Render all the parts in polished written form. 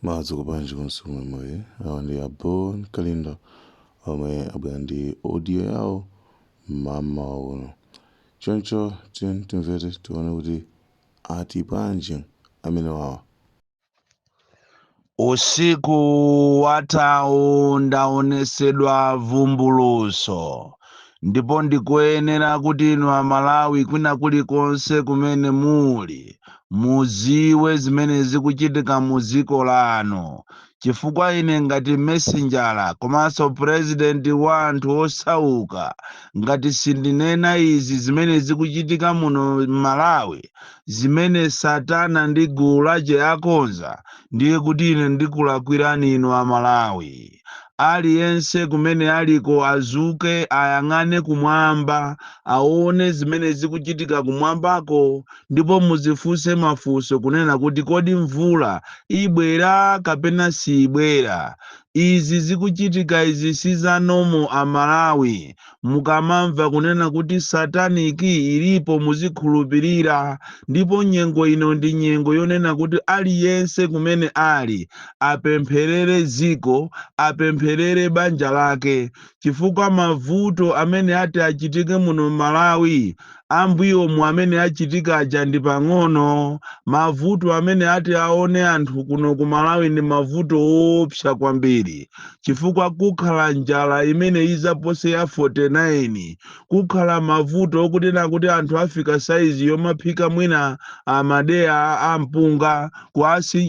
Madzuka bwanji konse komwe muli. Awa ndi a Bon Kalindo omwe abwera ndi audio yawo mmawa uno. Choncho tiyeni timvere, tione kuti ati bwanji amenewawa. Usiku wathawu ndaonesedwa vumbuluso, ndipo ndikuyenera kuti inu Amalawi kwina kulikonse kumene muli muziwe zimene zikuchitika mu dziko lanu, chifukwa ine ngati messenjera komanso purezidenti wa anthu osauka, ngati sindinena izi zimene zikuchitika muno m'Malawi, zimene Satana ndi gulu lace akonza, ndiye kuti ine ndikulakwirani inu Amalawi. Aliyense kumene aliko azuke, ayang'ane kumwamba, aone zimene zikuchitika kumwambako, ndipo muzifunse mafunso kunena kuti kodi mvula ibwera kapena sibwera? Izi zikuchitika izi si za normal. Amalawi, mukamamva kunena kuti satanic ilipo, muzikhulupirira. Ndipo nyengo ino ndi nyengo yonena kuti aliyense kumene ali apempherere dziko, apempherere banja lake, chifukwa mavuto amene ati achitike muno Malawi, ambuyomu amene achitika aja ndi pang'ono. Mavuto amene ati aone anthu kuno ku Malawi ndi mavuto woopsa kwambiri, chifukwa kukhala njala imene izapose ya 49. Kukhala mavuto okunena kuti anthu afika saizi yomaphika mwina amadeya a mpunga,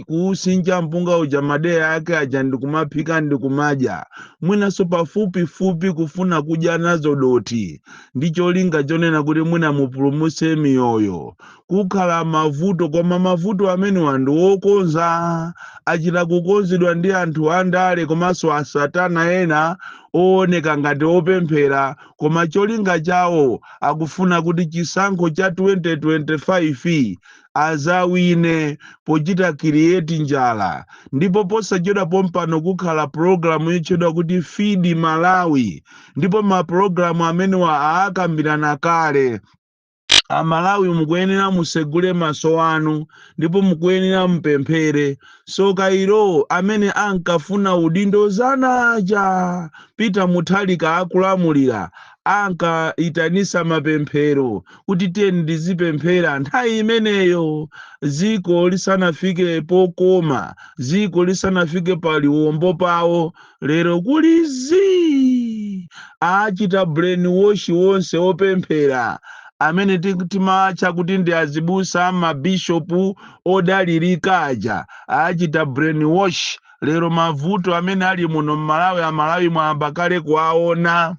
kuusinja mpunga uja, madeya ake aja, ndikumaphika ndikumadya, mwinanso pafupifupi kufuna kudya nazo doti, ndi cholinga chonena kuti mwina mupulumutse miyoyo. Kukhala mavuto, koma mavuto amenewa ndi wokonza, achita kukonzedwa ndi anthu andale komanso asatana ena ooneka ngati opemphera, koma cholinga chawo akufuna kuti chisankho cha 2025 azawine pochita create njala. Ndipo posachedwa pompano kukhala pulogalamu yotchedwa kuti Feed Malawi, ndipo mapulogalamu amenewa aakambirana kale. Amalawi, mukuyenera musegule maso anu ndipo mukuyenera mupemphere. Soka ilo amene ankafuna udindo zanaja Peter Mutharika akulamulira, ankaitanisa mapemphero kuti tiyeni ndizipemphera. Nthawi imeneyo dziko lisanafike pokoma, dziko lisanafike pa liwombo pawo. Lero kuli zii, achita brainwash wonse opemphera amene timatcha kuti ndi azibusa, mabishopu odalirika aja, achita brainwash. Lero mavuto amene ali muno mMalawi, Amalawi mwayamba kale kuwaona.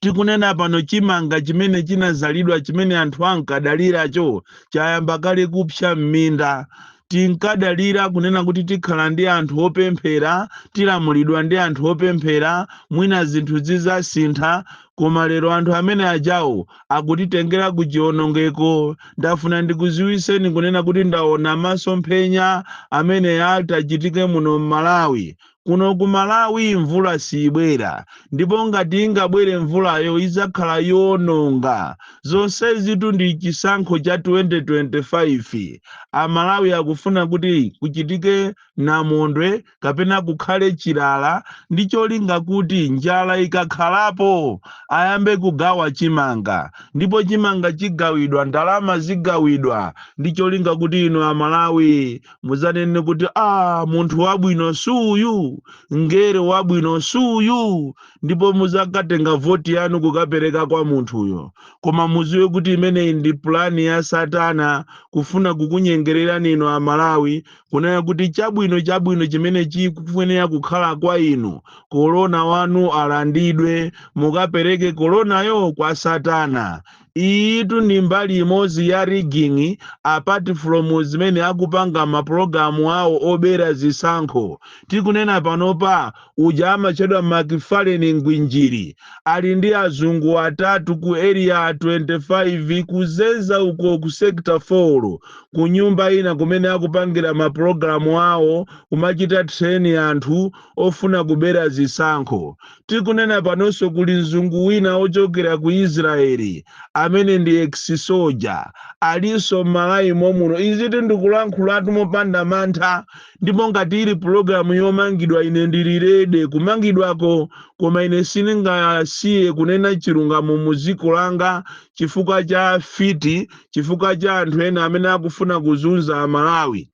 Tikunena pano, chimanga chimene chinazalidwa, chimene anthu ankadaliracho, chayamba kale kupsa m'minda. Tinkadalira kunena kuti tikhala ndi anthu opemphera, tilamulidwa ndi anthu opemphera, mwina zinthu zizasintha, koma lero anthu amene ajawo akutitengera ku chiwonongeko. Ndafuna ndikuziwiseni kunena kuti ndaona masomphenya amene atachitike muno mMalawi. Kuno ku Malawi mvula sibwera, ndipo ngati ingabwere mvulayo idzakhala yowononga. Zonsezitu ndi chisankho cha 2025. Amalawi akufuna kuti kuchitike namondwe kapena kukhale chilala ndi cholinga kuti njala ikakhalapo ayambe kugawa chimanga, ndipo chimanga chigawidwa, ndalama zigawidwa, ndi cholinga kuti inu Amalawi muzanene kuti, "A munthu wabwino suyu, ngere wabwino suyu," ndipo muzakatenga voti yanu kukapereka kwa munthuyo. Koma muziwe kuti imeneyi ndi pulani ya Satana, kufuna kukunyengererani inu Amalawi, kunena kuti chabwino chabwino chimene chikufunika kukhala kwa inu, korona wanu alandidwe, mukapereke koronayo kwa Satana. Iyitu ndi mbali imodzi ya rigging, apart from zimene akupanga mapulogalamu awo obera zisankho. Tikunena panopa, uja amatchedwa Macfarlane Ngwinjiri ali ndi azungu atatu ku Area 25, kuzeza uko ku Sector 4, ku nyumba ina kumene akupangira mapulogalamu awo, kumachita train anthu ofuna kubera zisankho. Tikunena panonso, kuli mzungu wina ochokera ku Israeli amene Amene ndi ex-soldier, alinso m'Malawi momuno. Izi ndikulankhulatu mopanda mantha, ndipo ngati ili pulogalamu yomangidwa, ine ndili ready kumangidwako, koma ine sindingasiye kunena chilungamo mu dziko langa chifukwa cha fiti, chifukwa cha anthu ena amene akufuna kuzunza Amalawi,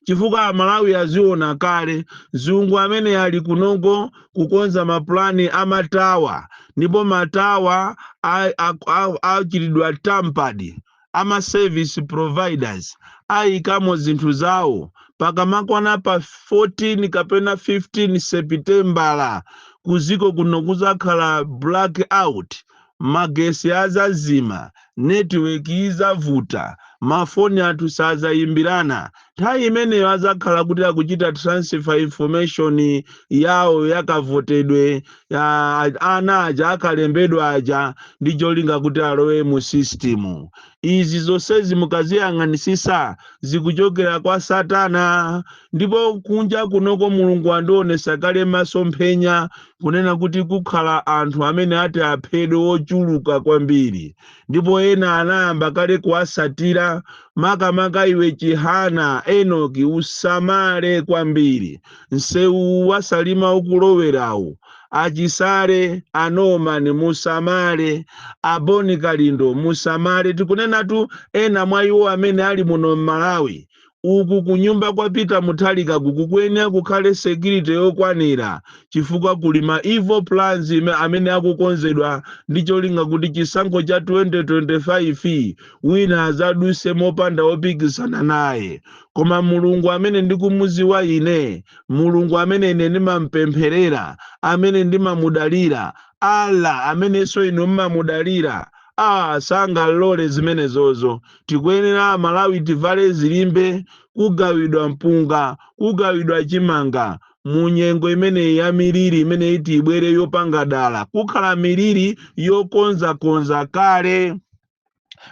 chifukwa Amalawi aziona kale. Mzungu amene ali kunoko kukonza mapulani amatawa, ndipo matawa achitidwa tampered, ama service providers ayikamo zinthu zawo. Pakamakwana pa 14 kapena 15 Sepitembala, kuziko kuno kuzakhala blackout, magesi azazima, network izavuta, mafoni anthu sazayimbirana. Nthawi imeneyo azakhala kuti akuchita transfer information yawo yakavotedwe ya ana aja akalembedwa aja, ndi cholinga kuti alowe mu system. Izi zonsezi mukaziyang'anisisa zikuchokera kwa Satana. Ndipo kunja kunoko Mulungu andionesa kale masomphenya kunena kuti kukhala anthu amene ati aphedwe ochuluka kwambiri, ndipo ena anayamba kale kuwasatira. Makamaka iwe Chihana Enoki, usamale kwambiri msewu wasalima ukulowerawu. Achisale, anomani, musamale. Aboni Kalindo, musamale. Tikunenatu ena mwa iwo amene ali muno m'Malawi. Uku kunyumba kwa Peter Mutharika kuku kuyenera kukhale security yokwanira, chifukwa kuli ma evil plans amene akukonzedwa ndi cholinga kuti chisankho cha 2025 wina azaduse mopanda wopikisana naye. Koma Mulungu amene ndikumuziwa ine, Mulungu amene ine ndimampempherera, amene ndimamudalira, Allah amenenso inu mmamudalira, sangalole zimenezozo. Tikuyenera Amalawi tivale zilimbe. Kugawidwa mpunga, kugawidwa chimanga mu nyengo imeneyi ya miliri imene iti ibwere yopanga dala. Kukhala miliri yokonzakonza kale.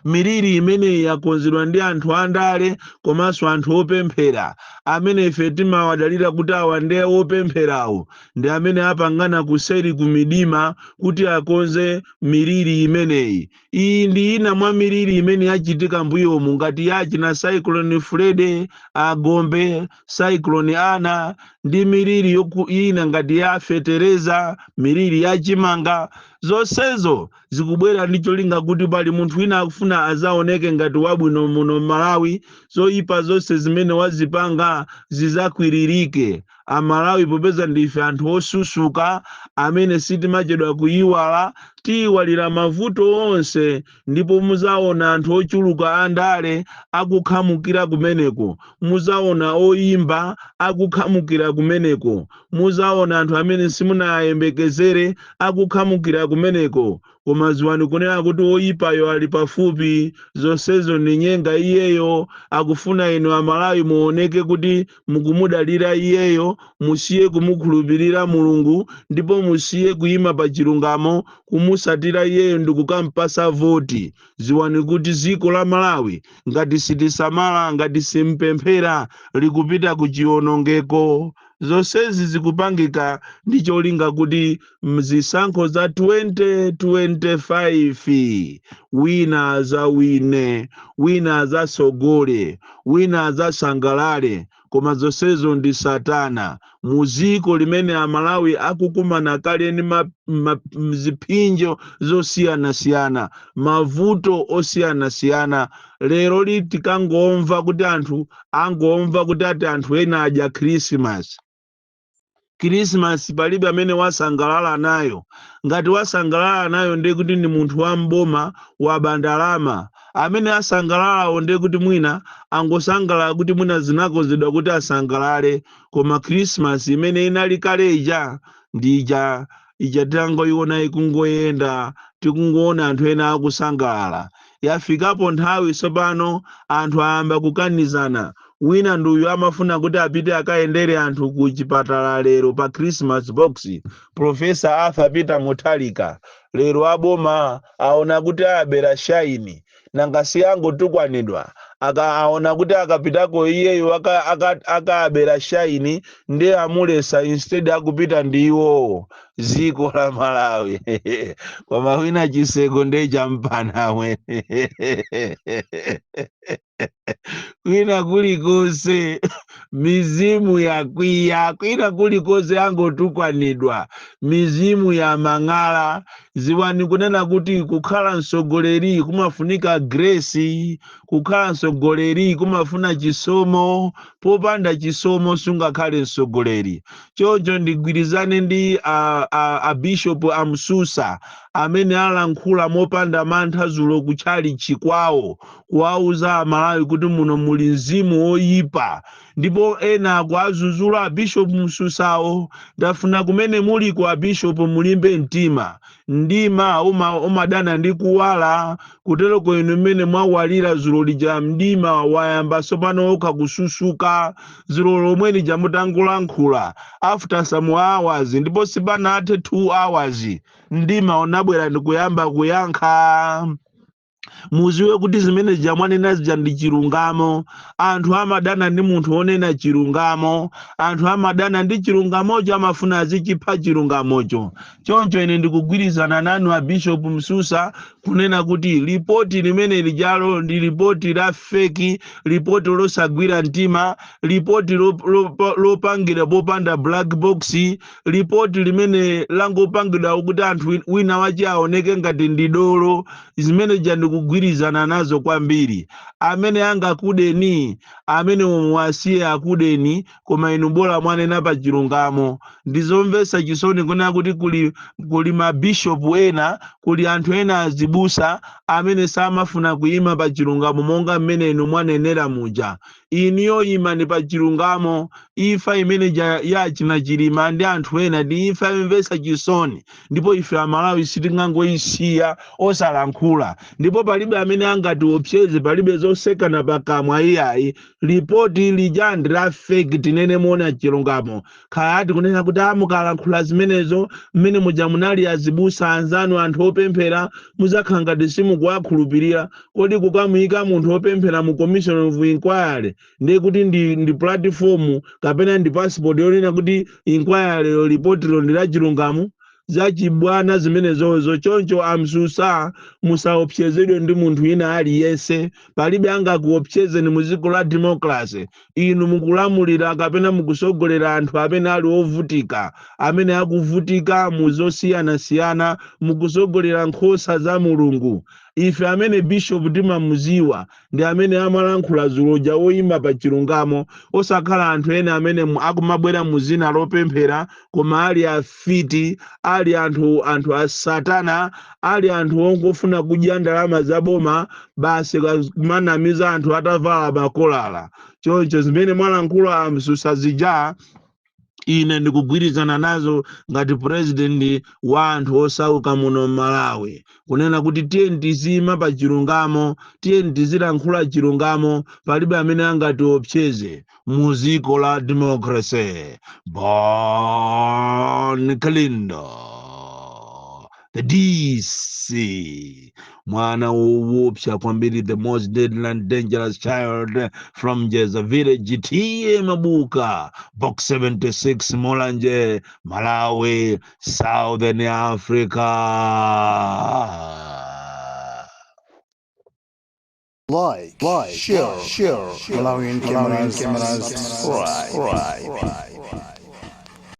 Miliri imeneyi yakonzedwa ndi anthu andale komanso anthu opemphera amene ife timawadalira kuti awa ndiye opempherawo, ndi amene apangana kuseri ku midima kuti akonze miliri imeneyi. Iyi ndi ina mwa miliri imene yachitika mbuyomu, ngati yachina Cyclone Freddy, Agombe, Cyclone Ana, ndi miliri ina ngati ya fetereza, miliri ya chimanga. Zonsezo zikubwera ndi cholinga kuti pali munthu wina akufuna azaoneke ngati wabwino muno Malawi. Zoyipa zonse zimene wazipanga zizakwiririke. Amalawi, popeza ndife anthu osusuka amene sitimachedwa kuyiwala, tiyiwalira mavuto onse, ndipo muzaona anthu ochuluka andale akukhamukira kumeneko, muzaona oyimba akukhamukira kumeneko, muzaona anthu amene simunayembekezere akukhamukira kumeneko. Koma ziwani kunena kuti woyipayo ali pafupi. Zonsezo ndi nyenga. Iyeyo akufuna inu Amalawi muoneke kuti mukumudalira iyeyo, musiye kumukhulupirira Mulungu, ndipo musiye kuyima pa chilungamo, kumusatira iyeyo ndi kukampasa voti. Ziwani kuti dziko la Malawi, ngati sitisamala, ngati simpemphera, likupita ku chiwonongeko. Zonsezi zikupangika ndi cholinga kuti mzisankho za 2025 wina azawine, wina azasogole, wina azasangalale, koma zonsezo ndi Satana. Mu dziko limene Amalawi akukumana kale ndi ziphinjo zosiyanasiyana, mavuto osiyanasiyana, lero tikangomva kuti anthu angomva kuti ati anthu ena adya Christmas. Christmas palibe amene wasangalala nayo. Ngati wasangalala nayo, ndiye kuti ndi munthu wa mboma waba ndalama. Amene asangalalawo, ndiye kuti mwina angosangalala kuti mwina zinakonzedwa kuti asangalale. Koma Christmas imene inali kale ija ndi ija ija tangoiona ikungoyenda, tikungoona anthu ena akusangalala. Yafikapo nthawi tsopano anthu ayamba kukanizana. Wina nduyu amafuna kuti apite akayendere anthu ku chipatala lero pa Christmas box, Professor Arthur Peter Mutharika. Lero aboma aona kuti abera shine. Nanga si angotukwanidwa, akaona kuti akapitako iyeyo akabera shine, ndiye amulesa, instead akupita ndi iwowo. Dziko la Malawi, koma wina chiseko ndiye champana kwina kulikonse. Mizimu yakwiya kwina kulikonse, angotukwanidwa, mizimu ya mang'ala. Ziwani kunena kuti kukhala mtsogoleri kumafunika grace, kukhala mtsogoleri kumafuna chisomo. Popanda chisomo sungakhale mtsogoleri. Choncho ndigwirizane ndi a bishop Amsusa amene alankhula mopanda mantha zulo kutchalichi kwawo, kuwauza Amalawi kuti muno muli mzimu woyipa, ndipo ena akuazuzula abishopu Msusawo. Ndafuna kumene muliko abishopu mulimbe mtima. Mdima umadana ndi kuwala. Kuteroko inu mmene mwawalira zulo lija, mdima wayamba tsopano okha kususuka. Zulo lomwe lija mutangolankhula, after some hours, ndipo sipanathe 2 hours, mdima unabwera ndikuyamba kuyankha. Muziwe kuti zimene zija mwanena zija ndi chilungamo. Anthu amadana ndi munthu wonena chilungamo. Anthu amadana ndi chilungamocho, amafuna azichipha chilungamocho. Choncho ine ndikugwirizana nanu a Bishop Msusa kunena kuti lipoti limene lijalo ndi lipoti la fake, lipoti losagwira mtima, lipoti lopangira popanda black box, lipoti limene langopangidwa kuti anthu wina wache aoneke ngati ndi dolo. Zimene ja ndikugwirizana nazo kwambiri. Amene angakudeni, amene muwasiye akudeni, koma inu bola mwanena pa chilungamo. Ndizomvetsa chisoni kunena kuti kuli mabishopu ena, kuli anthu ena azibusa amene samafuna kuyima pa chilungamo monga mmene inu mwanenera muja. Iniyo imani pa chilungamo. Imfa imene yachina Chilima ndi anthu ena ndi imfa yomvetsa chisoni, ndipo ife Amalawi sitingangoyisiya osalankhula, ndipo palibe amene angatiopseze, palibe zosekana pakamwa iyayi. Lipoti lija ndi la fake, tinene muona chilungamo. Kaya ati kunena kuti amukalankhula zimenezo, mmene muja munali azibusa anzanu, anthu opemphera, muzakhala ngati simukuwakhulupirira. Kodi kukamuyika munthu opemphera mu commission of inquiry ndiye kuti ndi platform kapena ndi passport yonena kuti inquiry ripotilo ndi la chilungamo? Zachibwana zimenezozo. Choncho Amsusa, musaopsezedwe ndi munthu wina aliyense. Palibe angakuopsezeni mu dziko la democracy. Inu mukulamulira kapena mukusogolera anthu amene ali ovutika, amene akuvutika mu zosiyanasiyana. Mukusogolera nkhosa za Mulungu. Ife amene bishop timamuziwa ndi amene amalankhula zuloja, woyima pa chilungamo, osakhala anthu ena amene akumabwera mu zina lopemphera koma ali afiti, ali anthu a satana, ali anthu ongofuna kudya ndalama za boma basi, kumanamiza anthu atavala makolala. Choncho zimene mwalankhula Amsusa zija, ine ndikugwirizana nazo ngati president wa anthu osauka muno Malawi, kunena kuti tiye tizima pa chilungamo, tiye tizilankhula chilungamo. Palibe amene angatiopseze mu dziko la democracy. Bon Kalindo, the DC, mwana woopsa kwambiri, the most deadly and dangerous child from Jeza village, T/A Mabuka, Box 76, Mulanje, Malawi, Southern Africa. Like, share, Malawian cameras, subscribe.